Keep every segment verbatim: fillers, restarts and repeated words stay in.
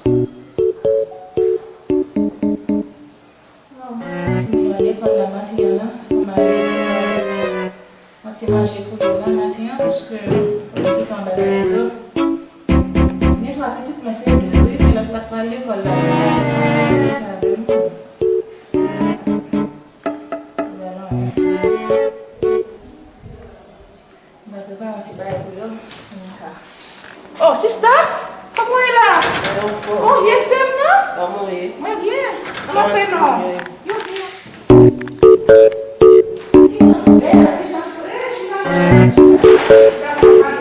Bon, timoun yo lekòl la maten an la, fò m al yon ti manje pou yo la maten an, paske fò m prepare yon bagay pou yo. Gen twa pitit mwen, se de wi, men lòt la pral lekòl la, mwen pa gen sa, mwen pa gen sa avè m. Mwen pa gen anyen. Mwen prepare yon ti bagay pou yo. Oh, sista! Kòman w ye la? Oh, vye sè m nan? Kòman w ye? Mwen byen. Kòman w ye non? Yo byen. Kijan bèl, kijan frè, chita byen. Chita byen. Chita byen.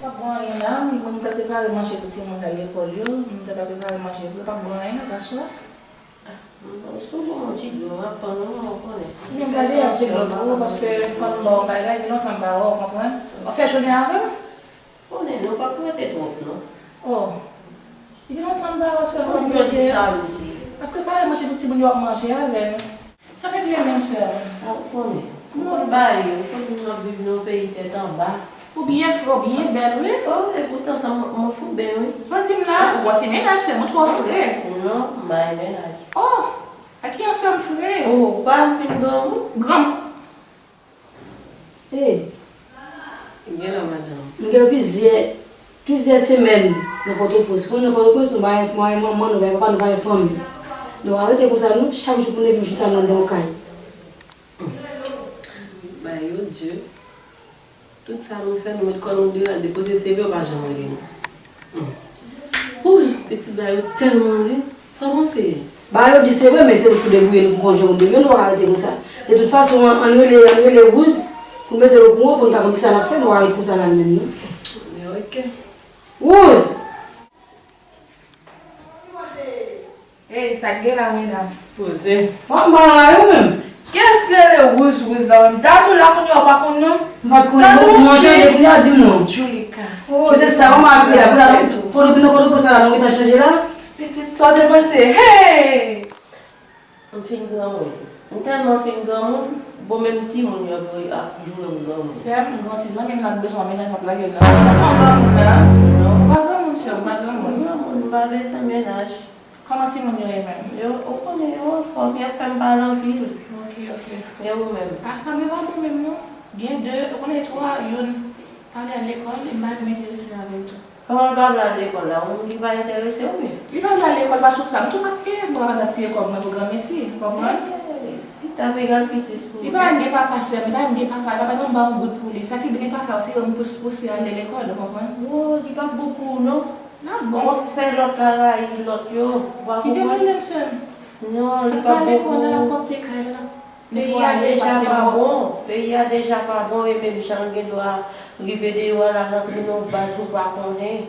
Pa gen anyen la, mwen pral prepare manje pou timoun al lekòl yo. Mwen pral prepare manje pou yo, pa gen anyen, pa swaf. Bon, sou bon, yon ti dlo, m ap tann ou, ou konnen. Men gade yon ti dlo tou, paske fò m ba w bagay, gen lontan m pa wè w, konprann? W ap fè jounen avè m? Konnen, non, pa pou rete twòp, non. Oh. Gen lontan m pa wè w, sèlman m rete. Ap prepare manje pou timoun yo ap manje avè m. Sa regle menm, sè m? Ou konnen. Ou konn ba yo, ou konn nou ap viv nan yon peyi tèt anba. Ou byen fre, ou byen bèl, wi. Oh, e poutan sa, m, m fou byen, wi. Sa w di m la? Ou bò ti mennaj, sè m, ou twò fre. Non, m pa gen mennaj. Oh! Ak ki answè m fre? Oh, ou pa fin granmoun? Granm. Hey. Gen la, madanm. M gen plizyè, plizyè semèn nan Pòtoprens. Kounye a nan Pòtoprens, nou pa gen manman, nou pa gen papa, nou pa gen fanmi. Nou arete konsa, nou, chak jou pou n leve, nou chita nan yon kay. Bagay yo di. Tout sa nou fè, nou met kò nou deyò, al depoze seve, yo pa janm rele nou. Hmm. Wouy, pitit bagay yo tèlman di. Sa w panse? Bagay yo di se vre, men se nou pou debouye nou pou konn jan nou debouye, nou pa ka rete konsa. De tout fason, ann, ann rele, ann rele Wouz pou mete l okouran, pou n ka konn kisa n ap fè, nou pa ka ret konsa la menm, non. Men oke. Wouz! Ey, sa k gen la, medam? Poze. Bon, m pa nan lari menm. Kiyès ki rele Wouz Wouz la menm? Dadou la kounye a, ou pa konn non? M pa t konnen non, mwen chanje kounye a, di m non. Julika. Oh, se sa, mwen mal rele la, kounye a, pou nou vin nan Pòtoprens la, nou gentan chanje la? Pitit, sa w te panse? Hey! M fin granmoun. M tèlman fin granmoun, bon, menm timoun yo ap joure m granmoun. Sè m, m gen yon ti zanmi m la k bezwen yon mennaj, m ap lage l nan men w. M pa granmoun la. Non. M pa granmoun, sè m, m pa granmoun. M granmoun, m pa bezwen mennaj. Kòman timoun yo ye menm? Yo, ou konnen, yo anfòm, y ap fè m pale anpil. Ok, ok. E ou menm? Ah, pa m yo pa bon menm non. Gen de, ou konnen twa, youn pa vle al lekòl, e m pa vle m enterese avè l tou. Kòman l pa vle al lekòl la? Ou menm ki pa enterese w, men. Li pa vle al lekòl, pa sou sa. M tou pa peye, m pa gaspiye kòb mwen pou granmesi, ou konprann? Ey, li t ap egal pi tris pou ou. Li pa menm gen papa, sè m, li pa menm gen papa, papa l pa ba yon goud pou li. Sa ki vle papa, se yo m pous pouse ale lekòl, ou konprann? Wo, li p ap bon pou ou, non. N ap bon. W ap fè lòt la rayi lòt yo. Kite rele m, sè m. Non, li p ap bon pou ou. Sa k pa lekòl la, l ap pwòpte kay la. Peyi a deja pa bon, peyi a deja pa bon, e menm jan l gen dwa rive deyò a, l al antre nan yon baz ou pa konnen,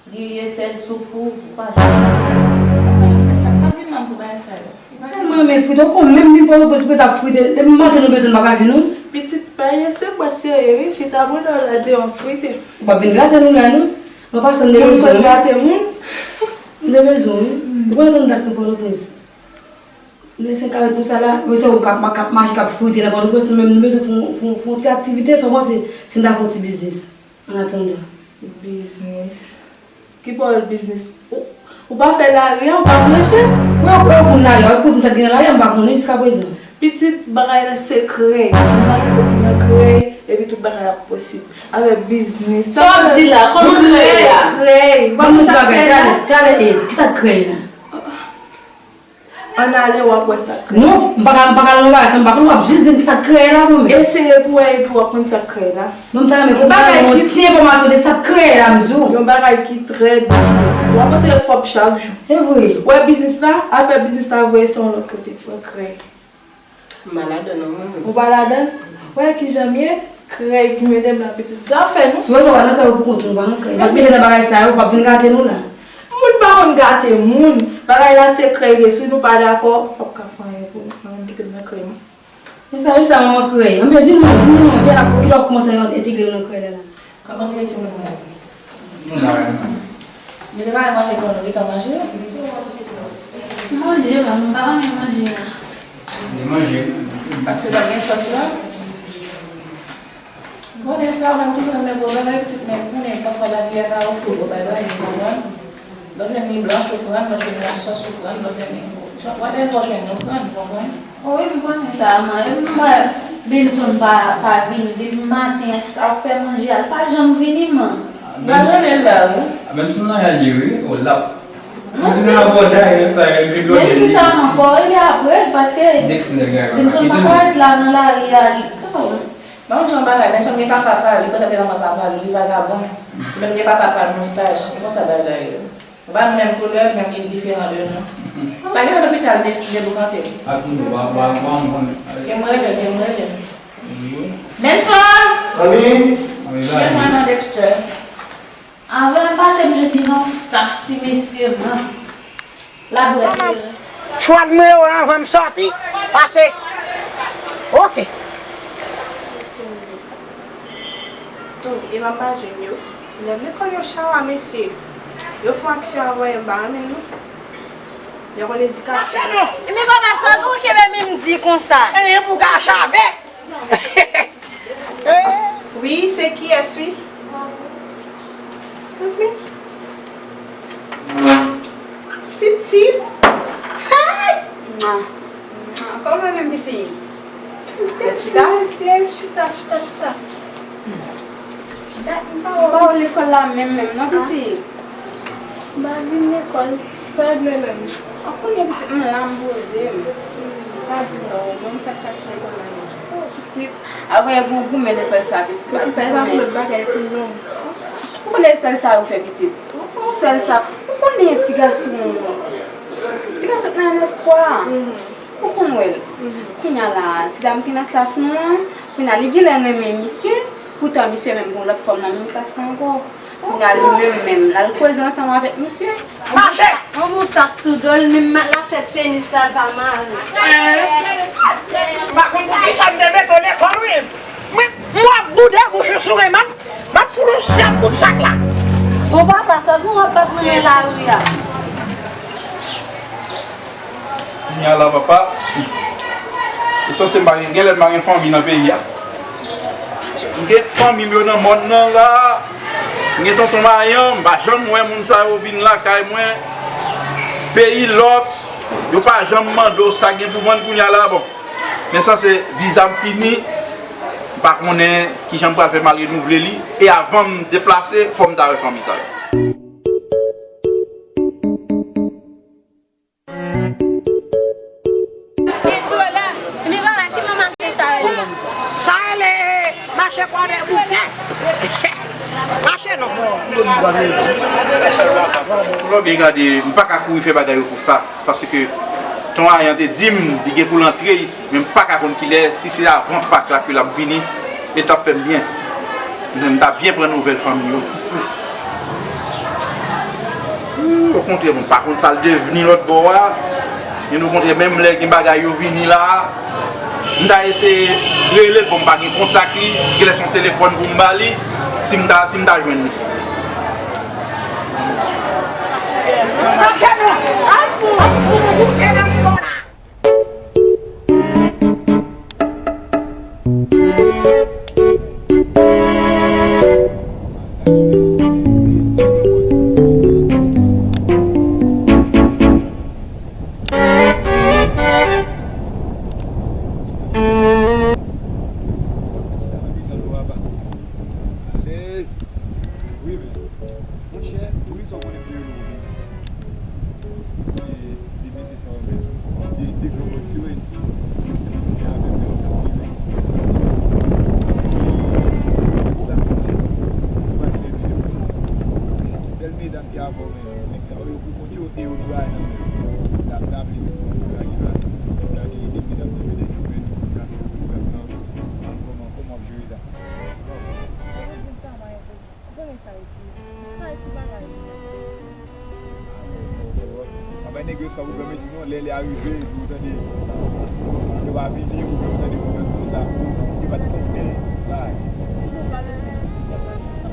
li etèn souf ou, ou pa janm konnen. Ou pa fè sa, pa gen nanm pou bagay sa yo. Tèlman renmen frite, ou konn menm li pa repose pou t ap frite, depi maten nou bezwen l pa ka jwenn ou. Pitit pa ye, se bwè serye wi, chita bouda w la di w ap frite. Ou p ap vin gate nou la non, an pasan m te bezwen w wi. Moun konn gate moun. M te bezwen w wi. Ou konn tann dat nou Pòtoprens. Nou eseye kare konsa la, nou eseye wè w k ap, k ap mache, k ap frite nan Pòtoprens, nou menm nou bezwen fè yon, fè yon, fè yon ti aktivite, sa w panse si n ta fè yon ti biznis, an atandan? Biznis? Ki pawòl biznis? Ou, ou pa fè lari a, ou pa branche? Wè, wè, moun lari a, wè, pou di m sa k gen nan lari a, m pa konnen jiskaprezan. Pitit, bagay la se krèy. Moun pa kite moun nan krèy, epi tout bagay ap posib. Avèk biznis. Sa w ap di la? Kòman krèy la? Krèy. Ban m yon ti bagay, talè, talè, e, kisa k krèy la? Ann ale, w ap wè sa k krèy. Non, m pa ka, m pa ka nan bagay sa, m pa konn, w ap jis di m ki sa k krèy la pou mwen. Eseye pou w wè epi w ap konn sa k krèy la. Non, m ta renmen konprann yon ti enfòmasyon de sa k krèy la, m di w. Yon bagay ki trè biznis. W ap antre kòb chak jou. E vre. Wè biznis la, afè biznis la voye sa yon lòt kote, wè krèy. M pa ladan non mwen menm. Ou pa ladan? Wè kijan m ye? Krèy ki mete m la pitit. Zafè nou. Si w wè sa w pa nan kay ou pou kont ou, nou pa nan kay. Pa t bezwen nan bagay sa yo, w p ap vin gate nou la. Moun pa konn gate moun. Bagay la se krèy li ye. Si nou pa dakò, w p ap ka fè anyen pou nou. Mwen menm kite m nan krèy mwen. E sa, e sa, manman krèy. Anben, di nou, di nou non, ki lè w kòmanse entegre nou nan krèy la la? Kòman nou ye timoun mwen? Nou la, wi. Mete bagay manje pou nou, gentan manje? Manje la, m pa renmen manje a. Li manje. Paske pa gen sòs la? Konnen sa, w ap toujou renmen gwo bagay, pitit, men konnen pafwa lavi a ka ofri w gwo bagay, ou konprann? Lè w jwenn li blanch, ou pran, lè w jwenn li an sòs, ou pran, lè w jwenn li, whatever w jwenn, ou pran, ou konprann? Wi, m konnen sa, man. E m wè Benson pa, pa vini depi maten, sa w fè manje a, l pa janm vini, man. M pa konnen l la, wi. Benson nan rale, wi, o l ap. Menm si, menm si sa, man, fò w rele apre l, paske Benson pa ka ret la nan lari a, li. Ban m di w yon bagay, Benson gen papa pa l, li pa t ap gen manman papa l, li vagabon. Li menm gen papa pa l, moustach. E konsa bagay la ye. Nou pa nou menm koulè, li menm li diferan de nou. Sa gen nan lopital, de, deboukante l. Ak nou, wa, wa, wa, mwen. Ke m rele, ke m rele. Benson! Mami! Mami, mami. Jwenn mwen non, Dexter. Anvan m pase m jwenn yon staff ti mesye, man. Labwè. Chwa nimewo a anvan m sòti. Pase. Ok. Tou, e m ap pa jwenn yo. Elèv lekòl yo chawa, mesye. Yo fè yon aksyon anvè m, m pa renmen l non. Yo konn edikasyon. Men papa, sa w gen w kenbe men m di konsa? Enyen pou gacha bèk. Wi, se kiyès wi? Sanmi? Pitit? Hey! Mwa. Mwa. Kòman menm pitit? Pitit, mesye, chita, chita, chita. Dat m pa wè w. M pa wè w lekòl la menm, menm, non, pitit? M pa vin lekòl. Sa w regle menm? Ou konnen pitit m la, m poze m. Pa di non, ban m sa k pase nan kò m la non. Oh, pitit, apre yon goumen lekòl sa, pitit. Poukisa e pa pou lòt bagay pou non? Ou konnen sèl sa yo fè, pitit. Sèl sa. Ou konnen ti gason, ti gason k nan L S twa a. Ou konn wè l. Kounye a la, ti dam ki nan klas nou an, kounye a li genlè renmen misye, poutan misye menm gen lòt fanm nan menm klas la ankò. Kounye a li menm menm, l al koze ansanm avèk misye. Mache! Yon bout sak sou do l, menm lasèt tenis la, l pa mare. Hein? M pa konn poukisa m te mete w lekòl, wi. Mwen, m ap boude bouch ou sou mwen, m ap, m ap fout ou sèl kout sak la. Bon, papa, sèlman w ap bat mwen nan lari a. Kounye a la, papa, ou sanse m pa gen, gen lè m pa gen fanmi nan peyi a. M gen fanmi m yo nan mòn nan la. M gen tonton Mayan, m pa janm wè moun sa yo vin lakay mwen. Peyi lòk, yo pa janm mande w sa gen pou vann kounye a la, bon. Men sanse viza m fini, m pa konnen kijan m pral fè m al renouvle li. E avan m deplase, fò m ta wè fanmi sa yo. Epi papa, ki non mache sa rele? Sa rele mache kòdè boukè. Mache non. Lò byen gade, m pa ka kouri fè bagay yo konsa, paske ton Ayan te di m li gen pou l antre isi, men m pa ka konn kilè, si se avan Pak la ke l ap vini. E t ap fè m byen. Men m ta byen pran nouvèl fanmi yo. Okontrè, m pa konn sa l devni lòt bò a. Men okontrè, menm lè gen bagay yo vini la, m ta eseye rele l, bon, m pa gen kontak li. Genlè se yon telefòn pou m ba li, si m ta, si m ta jwenn li. Alèz. Wi, men. Monchè, wi, sa w konnen pou yo lou. E, e mesye sa yo menm, de, de gwo bòsi, wi. Yo di avè m, yo t ap vire. Isi. Ou la, isi. Ou pa vle vire pou nou. Bèl medam ki avè w, men. Nèg sa yo, ou konn yo, e yo dwe al nan men. Dam, dam, li menm, pou lage la. Gade, de medam ki vin jwenn, gade, ou gade nan, kòman, kòman w ap jere sa. Ou konnen sa yo di. Sa yo ti bagay. Anba nèg yo sa pwoblèm, men sinon, lè, lè a rive, ou tande, yo pa vini, ou tande, ou tande konsa, yo pa t konn byen bagay.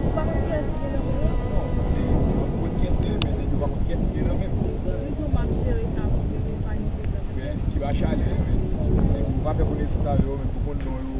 Ou pa konn kiyès ki te nan men yo? Non, men, ou konn kiyès li ye, men nèg yo pa konn kiyès ki te nan men. Li di w m ap jere sa pou ke yo pa rive nan men. Men, ki pa chale, men, nèg yo pa fè konesans avè yo, men pou konn non yo, ou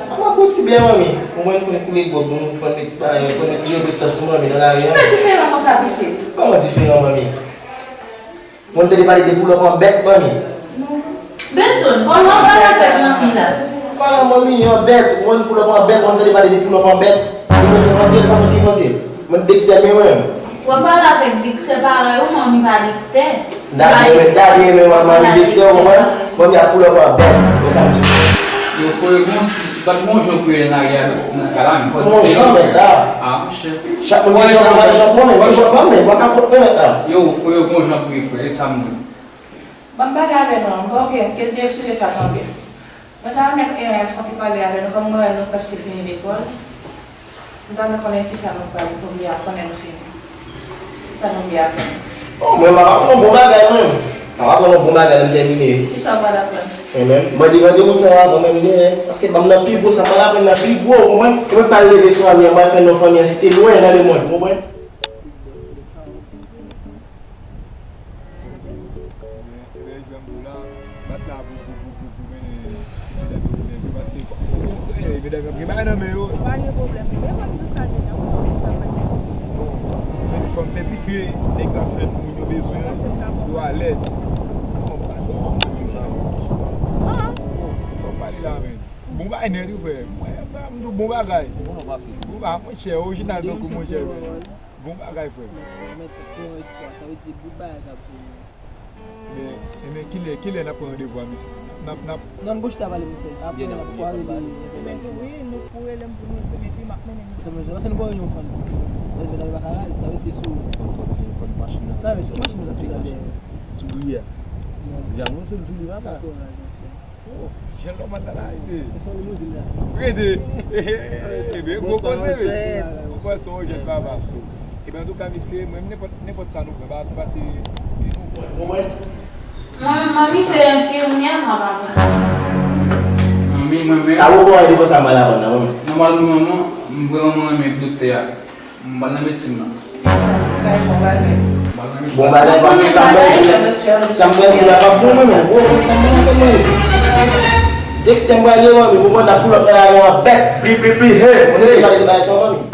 Mwen pran ti bè, manmi. Ou konprann, konn koule gwòg, nou konn met, konn met ti reprezantans nou, manmi, nan lari a. Sa diferan konsa, pitit? Kòman diferan, manmi? Mwen tande pale de pull up an bèt, manmi. Benson, kòman w pale avèk manmi la? Pale a manmi, yon bèt. Mwen pull up an bèt, mwen tande pale de pull up an bèt. Mwen ki vante l, pa mwen ki vante l. Mwen Dexter, men mwen. W ap pale avèk Dexter parèy ou, manmi pa Dexter. M ta byen renmen, m ta byen renmen manmi Dexter, ou konprann? Manmi ap pull up an bèt. Wè sa m di. Yo, frè, bon, si, bat bon jan pou yo nan lari a, nan kay la, men fò di. Bon jan, mèt la. Ah, monchè. Chak moun gen jan pou yo, jan pou yo, men gen jan pou yo, men mwen kapot mwen, mèt la. Yo, frè, yo, bon jan pou yo, frè, e sa m di. Ban m pale avè nou, bon, ok, ke Dye soule sa tonbe. Mwen ta renmen, eh, fè yon ti pale avè nou, kòm mwen wè nou prèske fini lekòl. Mwen ta renmen konnen kisa nou pral kouvri a, konnen nou fini. Kisa nou vle aprann? Oh, mwen, m ap aprann yon bon bagay, mwen. M ap aprann yon bon bagay lè m tèmine. Kisa w pral aprann? Mwen menm, mwen te mande moun sa yo avan menm genyen, paske ban m nan pi gwo, sa m pral aprann nan pi gwo, ou konprann? E mwen pral leve fanmi an, mwen fè non fanmi an site lwen nan lemonn, ou konprann? Ebyen, ebyen, jan m di w la, bat la pou, pou, pou, pou, pou mennen medam yo, medam yo, paske fòk, fòk, fòk, eh, medam yo gen bagay nan men yo. Pa gen pwoblèm. Men kòm tout sa gen nan, ou konn sa pa gen. Bon, men fò m sètifye, nèg la fè moun yo bezwen an, yo alèz. Bon, m pa di w manti la. Ah. Bon, sa w pale la, men. Bon bagay nèt, wi, frè. Mwen, m di w bon bagay. Bon bagay, monchè, orijinal tankou monchè, men. Bon bagay, frè. Mèt, mèt, pran espwa, sa vle di bout bagay k ap vini. Men, men kilè, kilè n ap pran randevou a, mesye? N ap, n ap. Non, n gon chita pale, mesye. Apre, n ap kwaze li. Ebyen, tou, wi, nou pou rele m pou nou di, men pi m ap mennen nou. Se mwen, se nou pa yon fann. Mwen, se mwen, sa vle di sou. Fann, fann, fann machin nan. Non, men sou machin nan, sa se la dèyè. Sou griya. Griya, mwen, se sou li, papa. Oh, jèn lòm an nan la, ete. Rete. Ebe, gwo kòze, wi. Gwo kòze, yon jèn papa. Ebe, antouka, mesye, mwen, nenpòt, nenpòt sa nou pran, pa, pa se. Ou konprann? Mwen, manmi se enfimyè, mwen pa pran. Manmi, mwen menm. Sa ou konn ede konsa, m pa la konn nan, manmi. Nòmalman, manman, m vrèman renmen doktè a. M pral nan medsin nan. Sa e bon bagay. Bon bagay, pa sa m pral di. Sa m pral di la pa pou mwen, men. Ou konn sa m pral apèl mwen. Dexter m pral ye, manmi. Ou konn ap pull up nan lari an bèt. Pli, pli, pli, he. Ou konn pale de bagay sa, manmi.